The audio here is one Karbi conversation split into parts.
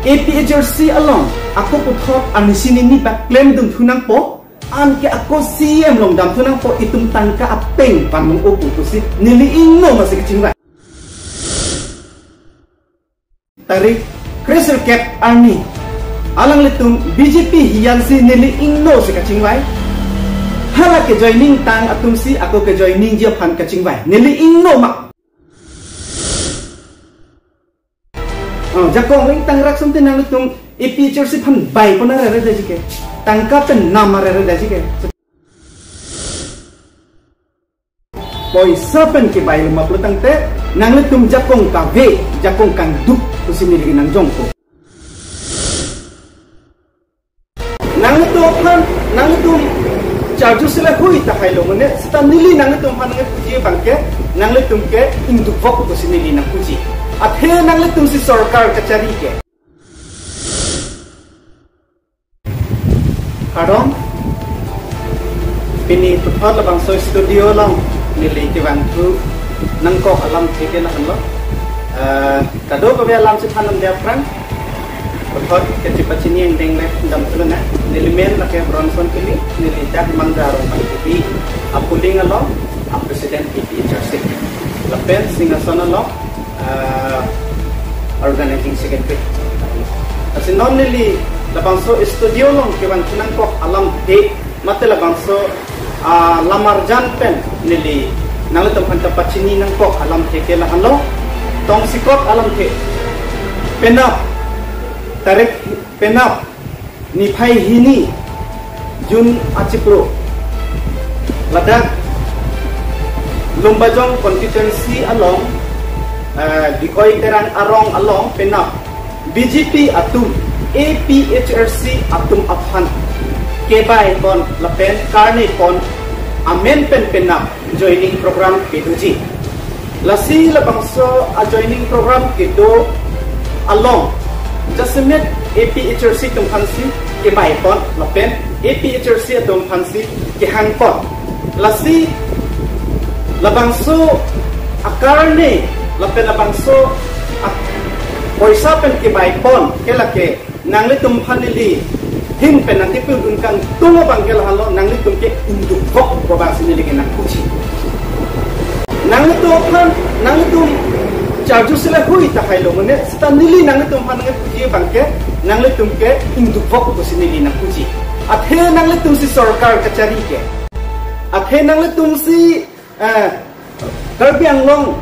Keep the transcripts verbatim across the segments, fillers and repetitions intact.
A P H L C along ako puthot arnisi nini bak klemdun thunangpo, anke ako C E M along damthu nangpo, itum tangka ateng vanong opu pusi neli ingno masi kachingvai. Tarik kresirkep arni alanglitum B J P hiyansi neli ingno si kachingvai. Hala ke joining tang atumsi ako ke joiningji aphan kachingvai. Neli ingno ma. Oh, jakong ingtang rak samte nanglitum A P H L C aphan baipon arere daji ke. Tangka pen nam arere daji ke. Poisa pen kebai lema pulo tangte nanglitum jakong kave, jakong kangduk pusi neli nangjongpo. Nanglitum aphan, nanglitum charju sila hui tahai lo mene, seta neli nanglitum aphan nangpuji abangke, nanglitum ke ingdukvok pusi neli nangpuji. Athe nanglitumsi sorkar kachari ke. Kardom, pini puthot labangso studio along neli kevangthu nangkok alamthe ke lahenlo. Eh, kadokave alam chethan nangji aphrang puthot kachepachini angdeng le damthu lonang. Neli men lake Bronson Pili, neli dak Mangja Rongmang T V, a polling along a president A P H L C. Lapen Singhason along, ah, organizing secretary. Lasi non neli labangso studio along kevangthu nangkok alamthe mate labangso, ah, lamarjan pen neli nanglitum aphan kapachini nangkok alamthe ke lahenlo. Tongsekot alamthe. Penap, tarik penap, niphai hini June achiklo, ladak Lumbajong constituency along, eh, Dikoi Terang arong along penap B J P atum A P H L C atum aphan kebaipon lapen karnepon amen pen penap joining program kedoji. Lasi labangso a joining program kedo along jasemet A P H L C atum aphansi kebaipon lapen A P H L C atum aphansi kehangpon. Lasi labangso akarne lapen labangso a poisa pen kebaipon ke lake nanglitum aphan neli ahin pen nangkepudun kangtung abangke lahenlo, nanglitum ke ingdukvok pu abangsi neli ke nangpuji. Nanglitum aphan, nanglitum charju sila hui tahai lo mene, seta neli nanglitum aphan nangpuji abangke, nanglitum ke ingdukvok pusi neli nangpuji. Athe nanglitumsi sorkar kachari ke. Athe nanglitumsi eh, Karbi Anglong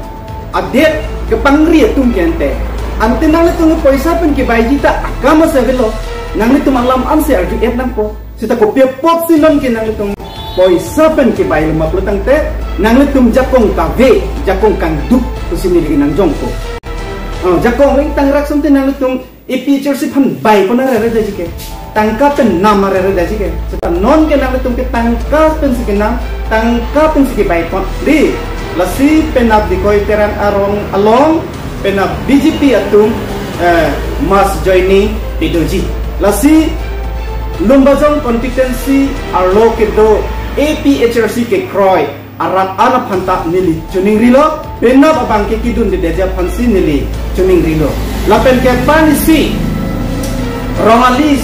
adet kepangri atum ke ante. Ante nanglitum poisa pen kebaiji ta akam ase avelo. Nanglitum alam ansi arju-et nangpo. Seta kopi apotsi non ke nanglitum poisa pen kebai lema pulo tangte nanglitum jakong kave, jakong kangduk pusi neli nangjongpo. Oh, jakong ingtang rak samte nanglitum A P H L C aphan baipon arere daji ke. Tangka pen nam arere daji ke. Seta non ke nanglitum ke tangka pensi kenam, tangka pensi kebaipon. Dei, lasi penap Dikoi Terang arong along, penap B J P atum, eh, mass joining pedoji. Lasi Lumbajong constituency arlo kedo A P H L C kekroi arat an aphan ta neli choningrilo, penap abangke kedundedeji aphansi neli choningrilo. Lapen kepani si Rongali,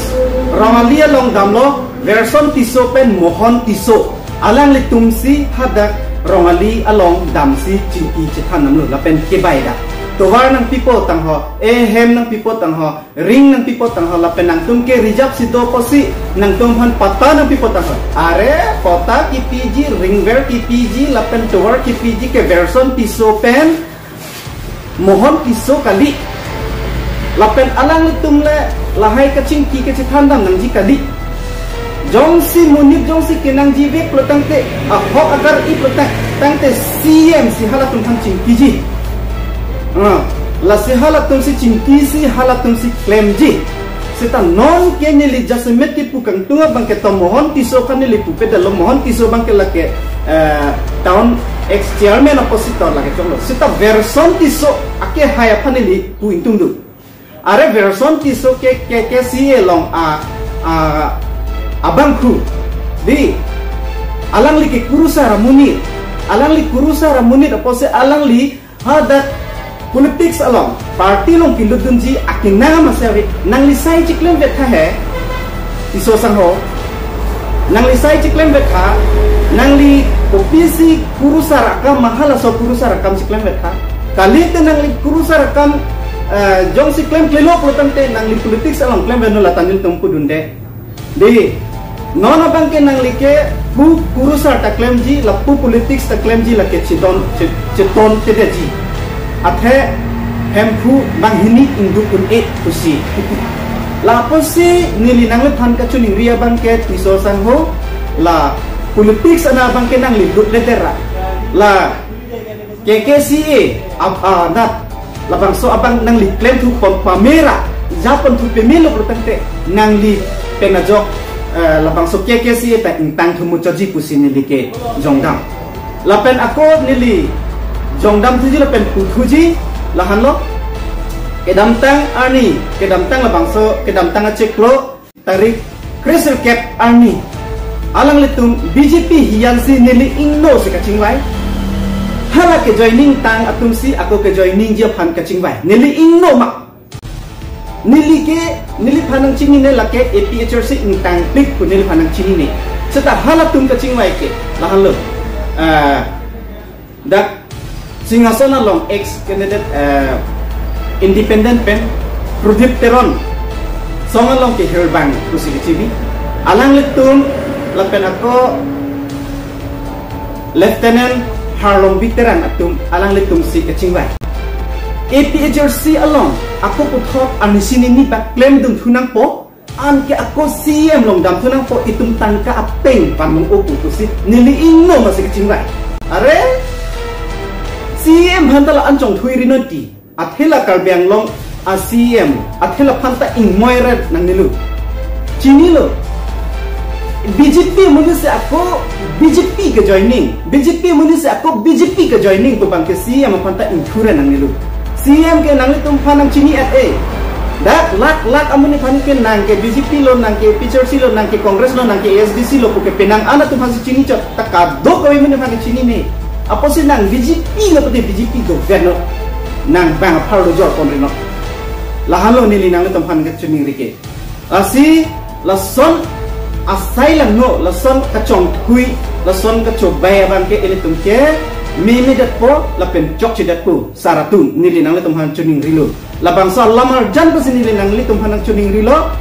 Rongali along damlo Verson Tisso pen Mohon Tisso. Alanglitumsi hadak Rongali along damsi chingki chethan damlo lapen kebai dak. Tovar nangpipo tangho, eh, hem nangpipo tangho, ring nangpipo tangho lapen nangtum ke reserve si do pusi nangtum aphan patta nangpipo tangho. Are patta kepiji, ringver kepiji lapen tovar kepiji ke Verson Tisso pen Mohon Tisso kali. Lapen alanglitum le lahai kachingki kachethan dam nangji kali. Jongsi monit jongsi kenangji vek pulo tangte, ahok akar-i pulo tang, tangte C M si halatum aphan chingkiji. Ah, lasi halatumsi chingkiji, halatumsi klemji. Seta non ke neli jasemet kepu kangtung abangke to Mohon Tisso kan neli pupedetlo, Mohon Tisso abangke lake, eh, town ex chairman oppositor lake chonglo. Seta Verson Tisso akehai aphan neli pu ingtungdun. Are Verson Tisso ke, ke, ke C A along a, a, abangphu. Dei, alangli ke kurusar amonit. Alangli kurusar amonit apotsi alangli hadak Politics along, party along kelutdunji akenam amatsi ave, nangli sai chiklemvet tha he, Tisso sangho, nangli sai chiklemvet tha, nangli kopisi kurusar akam ma halaso kurusar akam chiklemvet tha. Kalite nangli kurusar akam, eh, jongsi klemklelo pulotangte nangli politics along klemveno la ta nelitum pudunde. Dei, non abangke nangli ke pu kurusar ta klemji, lapu politics ta klemji lake chedon, che-, cheton tedeji. Athe Hemphu banghini ingduk un-e pusi. Lapusi neli nangliphan kachiningri abangke Tisso sangho, la politics ana abangke nangli lutledet ra, la K K C A ab-, ah, nat labangso abang nangli klemthu pon pamera, japonthu pemelo pulotangte nangli pen ajok, eh, labangso K K C A ta ingtangthu muchotji pusi neli kejongdam. Lapen ako neli jongdamthuji lapen puthuji lahenlo. Kedamtang arni, kedamtang labangso, kedamtang achiklo, tarik kresirkep arni, alanglitum B J P hiyansi neli ingno si kachingvai. Hala kejoining tang atumsi ako kejoiningji aphan kachingvai. Neli ingno ma. Neli ke, neliphan nangchinine lake A P H L C ingtangpik pu neliphan nangchinine. Seta halatum kachingvai ke lahenlo. Ah, dak Singhason along ex candidate, eh, independent pen Prodip Teron song along ke hirbang pusi kechibi. Alanglitum lapen ako Lieutenant Harlongbi Terang atum alanglitumsi kachingvai. A P H L C along ako puthot arnisi nini bak klemdunthu nangpo, anke ako C E M along damthu nangpo, itum tangka apeng vanong-o pu pusi neli ingno amatsi kachingvai. Are, C E M aphan ta la-an chongthui ri nangji. Athe la Karbi Anglong a C E M, athe laphan ta ingmoiret nangnelo. Chinilo. B J P amonitsi ako B J P kejoining, B J P amonitsi ako B J P kejoining pu abangke C E M aphan ta ingthuret nangnelo. C E M ke nanglitum aphan nangchini-et-e. Dak lak lak amonit aphan ke nang ke B J P lo, nang ke P H L C lo, nang ke Congress lo, nang ke A S D C lo pu ke penang an atum aphansi chinichot, ta kadokave amonit aphan ke chinine. Apotsi nang B J P lo pute B J P doverno. Nang bang aphar lo jor ponrino. Lahenlo neli nanglitum aphan kachiningri ke. Lasi lason asai langno, lason kachongthui, lason kachobai abangke ilitum ke memedetpo lapen chokchedetpo sar atum, neli nanglitum aphan chiningrilo. Labangso alam arjan pusi neli nanglitum aphan nangchiningrilo.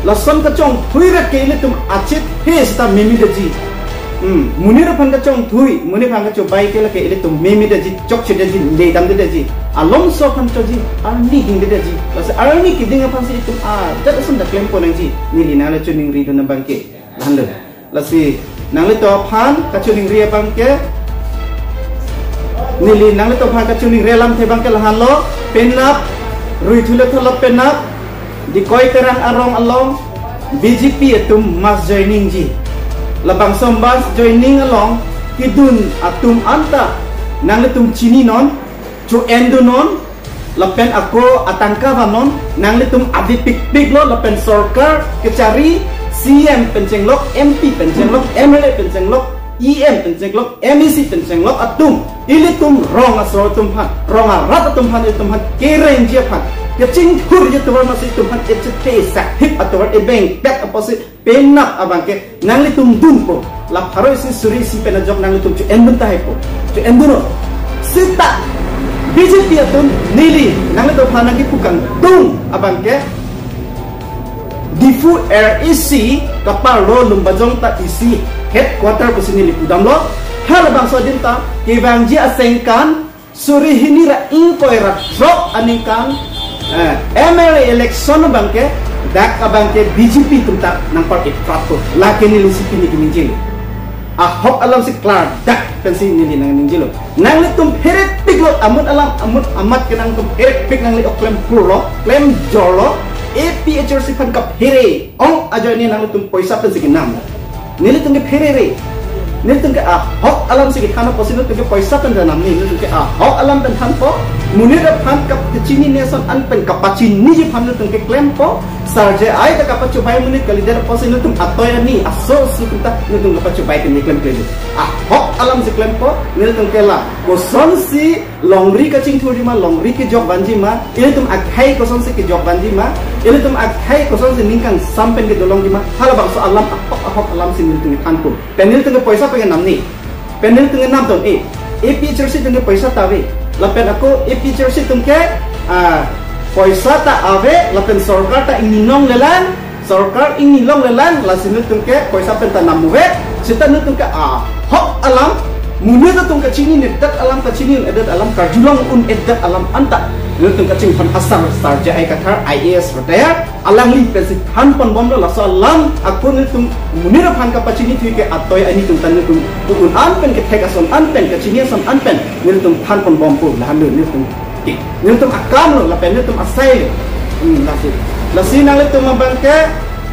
Lason kachongthui rat ke ilitum achethe seta memedetji. Hmm, monit aphan kachongthui, monit aphan kachobai ke lake ilitum memedetji, chokchedetji, ledamdetji. Alomso aphan choji, arni dingdetji. Lasi arni keding aphansi itum ajat ason ta klempo nangji. Neli nangle chiningrilo abangke. Lahenlo. Lasi nanglitum aphan kachiningri abangke, neli nanglitum aphan kachiningri alamthe abangke lahenlo. Penap, Ruithule Tholop penap, Dikoi Terang arong along B J P atum mass joining ji. Labangso mass joining along kedun atum anta nanglitum chininon, cho-endunon, lapen ako atangka vannon, nanglitum avepikpiklo, lapen sorkar kechari, C E M pen chenglok, M P pen chenglok, M L A pen chenglok, E M pen chenglok, M A C pen chenglok atum, ilitum rong asor atum aphan, rong arat atum aphan, ilitum aphan kerengji aphan, kechingthurji atovar amatsi itum aphan echethe sakhip atovar ebengpet apotsi penap abangke nanglitum dunpo. La pharo isi suri isi pen ajok nanglitum cho-endun tahaipo. Cho-endunon. Seta B J P atum neli nanglitum aphan nangkipu kangtung abangke Diphu R E C kaparlo Lumbajong ta isi headquarter pusi neli pudamlo. Halabangso adim ta kevangji asengkan suri hini ra ingkoi ra throk aningkan, eh, M L A election abangke, dak abangke B J P atum ta nangpar-ipratpo. Lake neli si pini keningjelo. Ahok alamsi klardak pensi neli nangningjelo. Nanglitum pherepiklo, amun alam, amun amat ke nangtum pherepik, nangli ok klempurlo, klemjorlo, A P H L C aphan kaphere ong ajoine nanglitum poisa pensi kenam. Nelitum ke pherere. Nelitum ke ahok alamsi kethan apotsi nelitum ke poisa pen thanam ni. Nelitum ke ahok alam pen thanpo. Monit aphan kap kechinine ason an pen kapachiniji aphan nelitum ke klempo. Sarje ai ta kapachobei amonit kalidet apotsi nelitum atoi arni aso asu atum ta nelitum kapachobei pen keklem klem. Ahok alam si klempo, nelitum ke la kosonsi longri kachingthurji ma, longri kejok vanji ma, ilitum akhei kosonsi kejok vanji ma, ilitum akhei kosonsi ning kangsam pen kedolongji ma, halabangso alam ahok ahok alam si nelitum thanpo. Pen nelitum ke poisa pen kenam ni. Pen nelitum kenam tong e. A P H L C atum ke poisa ta ave. Lapen ako A P H L C atum ke, ah, poisa ta ave, lapen sorkar ta ingni longlelang, sorkar ingni longlelang, lasi nelitum ke poisa pen ta nam ave. Seta nelitum ke ahok alam, monit atum kachini-edet alam, kachini-edet alam, karjulong un-edet alam anta nelitum kachingthon asar, Sarje I Kathar, I A S retired, alangli pensi thanponbomlo. Laso alam ako nelitum monit aphan kapachini thu ke atoi arni atum ta nelitum un an pen, kethek ason an pen, kachini ason an pen nelitum thanponbompo, lahenlo nelitum ke, nelitum akam lo, lapen nelitum asai lo. Hmm, lasi. Lasi nanglitum abang ke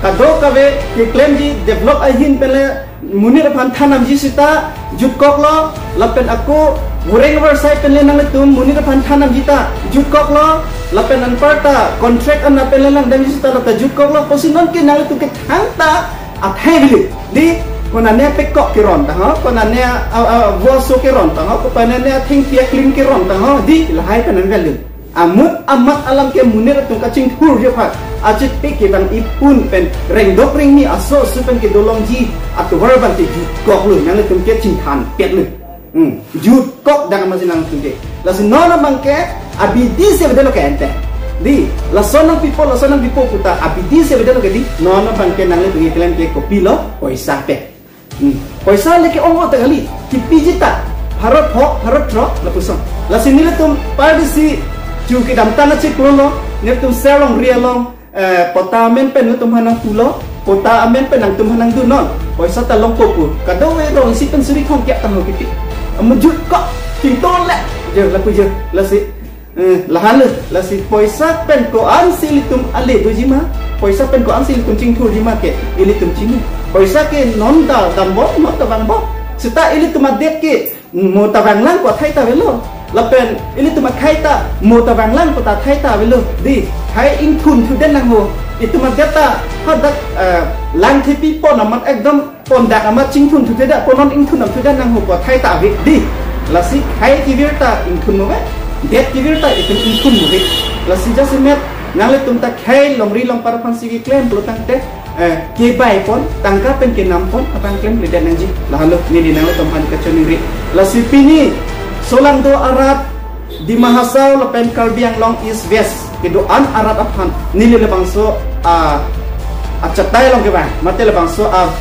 kadokave keklemji develop ahin pen le monit aphan than namji seta jutkoklo, lapen ako goreng avar asai pen le nanglitum monit aphan than namji ta jutkoklo, lapen anparta contract an pen le langdamji seta la ta jutkoklo, pusi non ke nanglitum ke thangta athai avelo. Di, konane apekok keron tang ho, konane a, a, vo aso keron tang ho, konane athengpi aklim keron tang ho, di, lahai pen nangvelo. Amut amat alam ke monit atum kachingthurji aphan, achit pe kevang ipun pen rengdok rengni aso asu pen kedolongji atovar abang ke jutkoklo, nanglitum ke chingthanpetlo. Hmm, jutkok dang amatsi nangtum ke. Lasi non abang ke abidi si avedetlo ke ante. Di, lason nangpipo, lason nangpipo pu ta abidi si avedetlo ke di, non abang ke nanglitum keklem ke kopilo, poisa pen. Hmm. Poisa le ke-ong-o ta kali, kepiji ta pharo pho, pharo throk lapuson. Lasi nelitum pardesi chu kedamtang achiklo lo, nelitum Ser longri along, eh, patta amen pen nelitum aphan nangpulo, patta amen pen nangtum aphan nangdunnon. Poisa ta longpo pu. Kadokave rong isi pen suri khong kiak tangho kipi. Amu jutkok, tingtong le. Je, lapu je, lasi. Eh, lahenlo, lasi poisa pen ko-ansi ilitum ale doji ma, poisa pen ko-ansi ilitum chingthurji ma ke, ilitum chini. Poisa ke non ta dambom, non ta vangbom. Seta ilitum adet ke, mo ta vanglang ko athai ta avelo. Lapen ilitum akhei ta, mo ta vanglang ko ta athai ta avelo. Di, khei ingthun thudet nangho. Itum adet ta, hadak, eh, lang thepi pon amat ekdom pondak amat chingthun thudet, ponon ingthun am thudet nangho ko athai ta ave di. Lasi khei kevir ta ingthun mo ave, det kevir ta itum ingthun mo ave. Lasi jasemet nanglitum ta khei longri longpat aphansi keklem pulo tangte, eh, kebai pon, tangka pen kenam pon, abang klemkledet nangji. Lahenlo, neli nanglitum aphan kachiningri. Lasi pini, solangdo arat, Dima Hasao lapen Karbi Anglong East West kedo-an arat aphan neli labangso a, achatai along kevang, mate labangso a,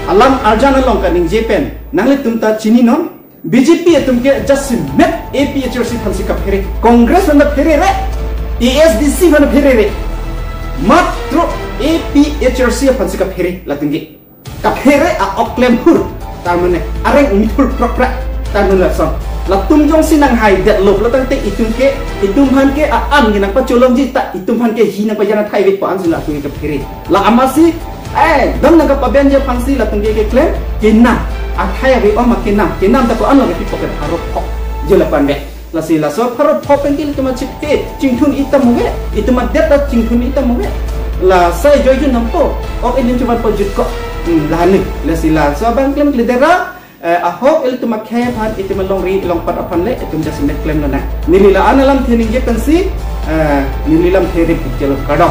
alam arjan along kaningje pen nanglitum ta chininon, B J P atum ke jasemet A P H L C aphansi kaphere, Congress aphan ta pherere, A S D C aphan ta pherere, matro A P H L C aphansi kaphere latum ke. Kaphere a-ok klemhur, tar mane areng umithur prak prak, tar mane lason. Latum jongsi nanghaidetlo pulo tangte itum ke, itum aphan ke a-an ke nangpacholongji ta, itum aphan ke hi nangpajan athai vek pu-ansi latum ke kaphere. La amatsi, eh, dam nangkapabenji aphansi latum ke keklem, kenam. Athai ave oma kenam, kenam ta ko-an lo ke pipo ke pharo pho. Je lapu-an vek. Lasi laso pharo pho pen ke ilitum achit te chingthun-ik ta mo ave, itum adet ta chingthun-ik ta mo ave. La sai joijun nampo, ok ilim chuban po jutkok. Hmm, lahenlo, lasi laso abang klemkledet ra, eh, ahok ilitum akhei aphan, itum alongri longpat aphan le, itum jasemet klemlonang. Neli la-an alamthe ningje pensi, eh, neli lamthe rip chelo, kardom.